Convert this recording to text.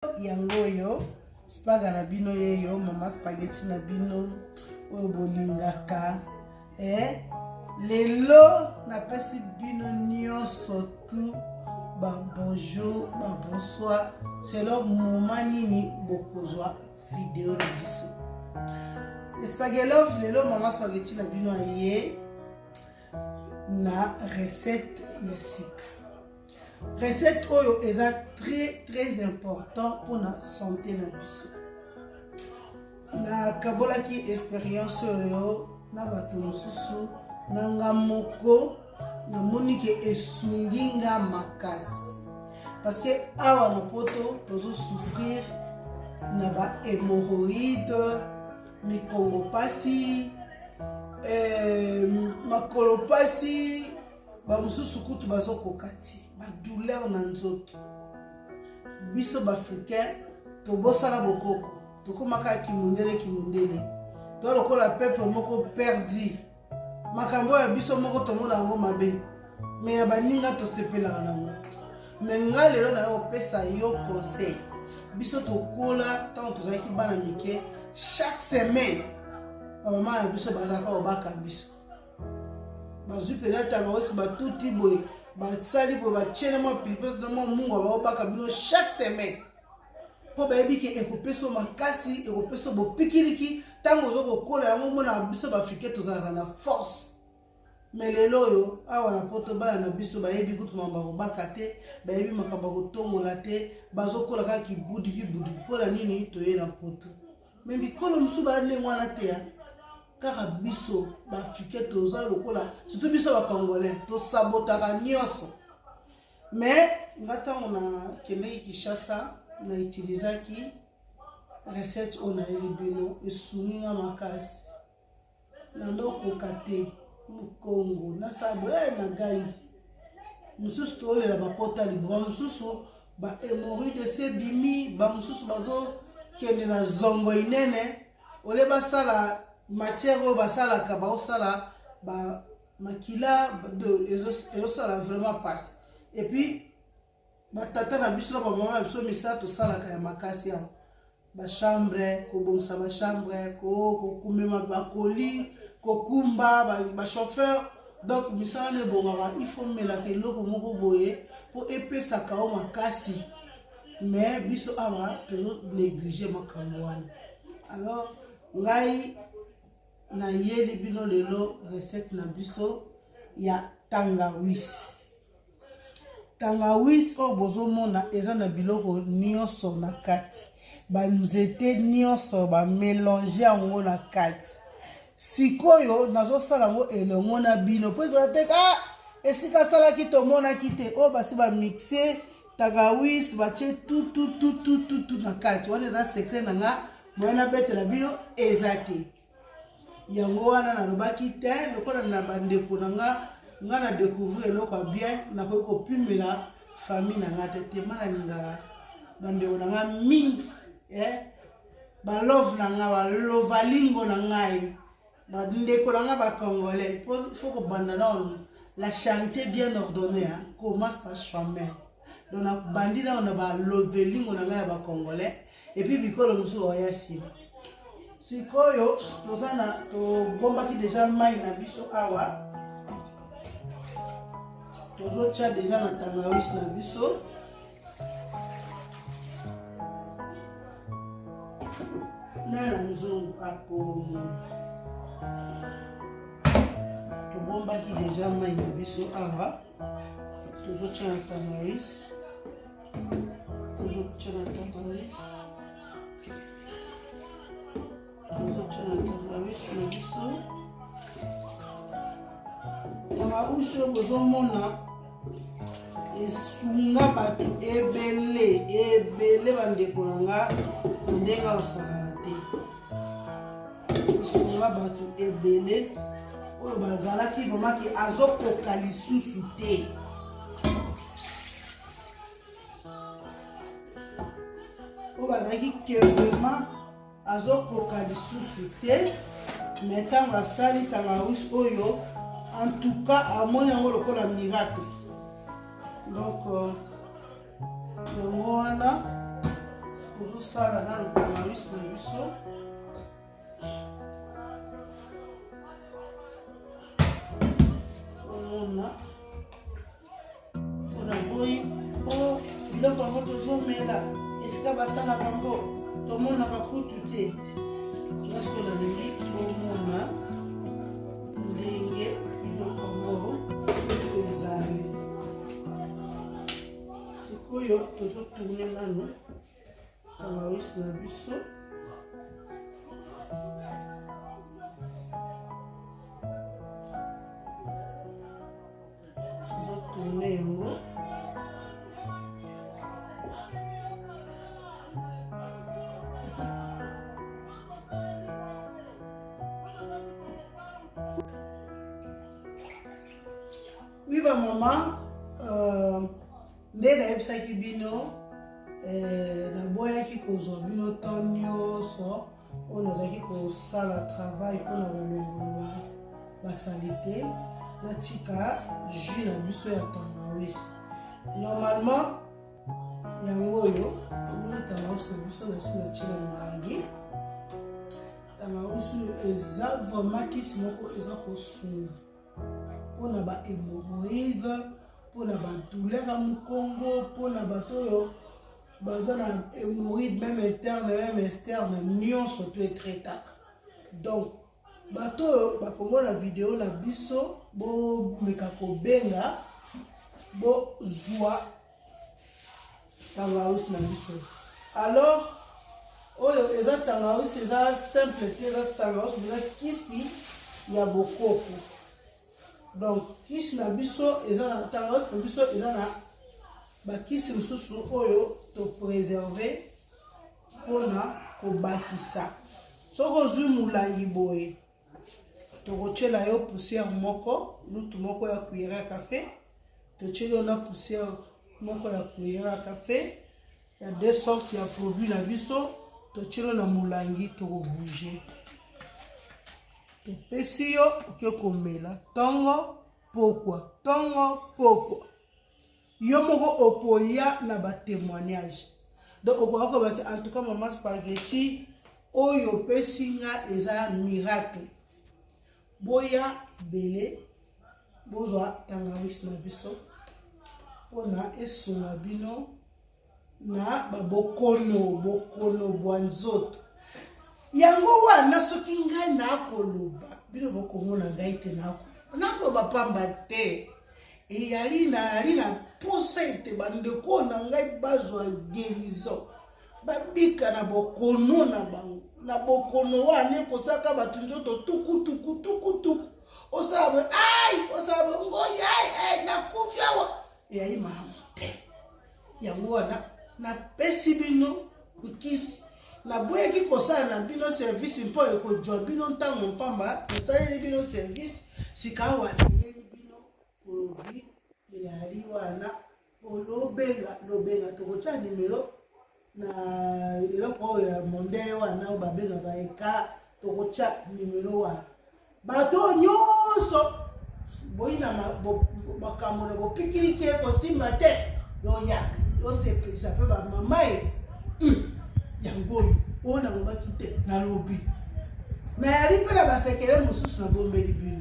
Yango oyo spaga na bino yeyo mama spaghetti na bino oyo bolingaka eh? Lelo napesi bino nyonso tu ba bonjour ba bonsoir selon moment nini bokozwa video na biso. Spaghelove lelo mama spaghetti na bino aye na recette ya sika. Recette oyo eza très très important mpona santé na biso. Nakabolaki experience oyo na bato mosusu na nga moko, namoni ke esungi nga makasi parce que awa na poto tozo souffrir na ba hémorroïde, mikongo pasi, makolo pasi, bamosusu kutu bazokoka ti badouleur na nzoto. Biso baafricain tobosana bokoko, tokomaka kimundele kimundele, to lokola peuple moko perdu. Makambo oyo biso moko tomona yango mabe, me ya baninga tosepelaka nango. Me nga lelo naye kopesa yo conseil. Biso tokola ntango tozalaki bana mike, chaque semaine bamama na biso bazalaka kobaka biso, bazwi mpenza tangawisi, batuti boye, basali boye, batiele mwa pilipili na mwa mungwa, baobaka bino chaque semaine mpo bayebi ke ekopesa makasi, ekopesa bopikiliki ntango oza kokola. Yango omona biso baafricain tozalaka na force. Me lelo oyo awa na poto, bana na biso bayebi kutu makambo ya kobaka te, bayebi makambo ya kotongola te, bazokola kaka kibudi kibudi. Mpona nini? Toye na poto. Me mikolo mosusu baya ndenge wana te, kaka biso baafricain toza lokola, surtout biso bacongolais tosabotaka nyonso. Me nga ntango nakendeki Kinshasa, na utilisaki recette oyo nayeli bino, esungi nga makasi. Nanokoka te mokongo, nasala boye na gangi mosusu, tolela bapota liboma mosusu, bahémorroïde esi ebimi, bamosusu bazokende na zongo inene ole basala matière oyo basalaka, baosala ba makila, ezosala vraiment passe. Et puis batata na biso na bamama na biso, misala tosalaka ya makasi awa, bachambre, kobongisa bachambre, komema bakoli, kokumba, bachauffeur, donc misala wana ebongaka, il faut melaka eloko moko boye mpo epesaka yo makasi. Mais biso awa tozo néglige makambo wana. Alors ngai nayeli bino lelo recette na biso ya tangawisi. Tangawisi oyo bozomona eza na biloko nyonso na kati, banzete nyonso bamélange yango na kati. Sikoyo nazosala yango elongo na bino mpo ezala te ah, esika asalaki tomonaki te. Oyo basi bamixe tangawisi, batie tutututututu na kati wana, eza secret na nga, moye nabetela bino eza te. Yango wana nalobaki te, lokola na bandeko na nga, nga na découvrir eloko ya bien, nakoki kopimela famille na nga te. Tema nalingaka bandeko na nga mingi, eh? Balove na nga, balovalingo na ngai, bandeko na nga bacongolais, faut kobanda nano la charité bien ordonnée, hein? Commence par soi-même. Donc nabandi nano na balovelingo na ngai ya bacongolais, et puis bikolo mosusu oya nsima. Sikoyo toza na, tobombaki deja mai na biso awa, tozotya deja na tangawisi na biso. Na na nzungu akomo tobombaki deja mai na biso awa, tozotya na tangawisi, tozotya na tangawisi, tozotya na tangawisi na biso. Tangawisi oyo bozomona esunga bato ebele ebele, bandeko na nga, na ndenge akosakana te. Esunga bato ebele oyo bazalaki vraiment ke azokoka lisusu te, oyo bazalaki ke vraiment azokoka lisusu te. Me ntango asali tangawisi oyo, en tout cas amoni yango lokola miracle. Donc yango wana. Tozosala nano tangawisi na biso. Omona mpona boyi o oh, biloko yango tozomela esika basalaka yango tomonaka kutu te. Lorsque nalingi omona ndenge biloko yango ezali. Sikoyo tozo tourne nanu tangawisi na biso. Tozo tourne yango. Oui ba maman, euh, nde nayebisaki bino eh, naboyaki kozwa bino temps nyonso oyo nazalaki kosala travail mpona kolongola basalite natika jus na biso ya tangawisi normalement yango oyo omoni tangawisi na biso nasi natie na molangi tangawisi oyo eza vraiment kisi moko eza kosunga mpona ba hémorroïde mpona ba douleur ya mokongo mpona bato oyo baza na hémorroïde même interne même externe nyonso to etraitaka donc bato oyo bakomona video na biso bomeka kobenga bozwa tangawisi na biso alors oyo eza tangawisi eza simple te eza tangawisi eza kisi ya bokoko donc kisi na biso eza na tangawisi na biso eza na bakisi mosusu oyo topreserve mpona kobakisa soki ozwi molangi boye tokotyela yo poussière moko lutu moko ya cuillère ya café totyeli yo na poussière moko ya cuillère ya café ya deux sortes ya produit na biso totyeli yo na molangi tokobouge topesi yo oke komela ntongo pokwa ntongo pokwa yo moko okoya na ba témoignage donc okoka koloba te en tout cas mama spaghetti oyo opesi nga eza miracle boya ebele bozwa tangawisi na biso mpona esunga bino na babokono bokono bwa nzoto yango wana soki ngai nakoloba bino bokomona ngai te nakoloba pamba te eyali nayali na mposa ete bandeko na ngai bazwa guérison babika na bokono na bango na bokono wana ekosaka bato nzoto tukutuku tukutuku osala boye ai osala boye ngoi ai ai nakufi awa eyali malamu te yango wana napesi bino nkisi naboyaki kosala na bino service mpo ekozwa bino ntango mpamba nasaleli bino service sika awa nayeli bino produit eyali wana olobenga lobenga tokotya nimero na eloko oyo ya mondele wana oyo babengaka eka tokotya nimero wana bato oyo nyonso boyina makambo na bopikiliki ekosimba te yoyaka yosepelisa mpe bamama ye hmm, yango oyo oyo nalobaki te nalobi nayali mpe na basekele mosusu nabombeli bino.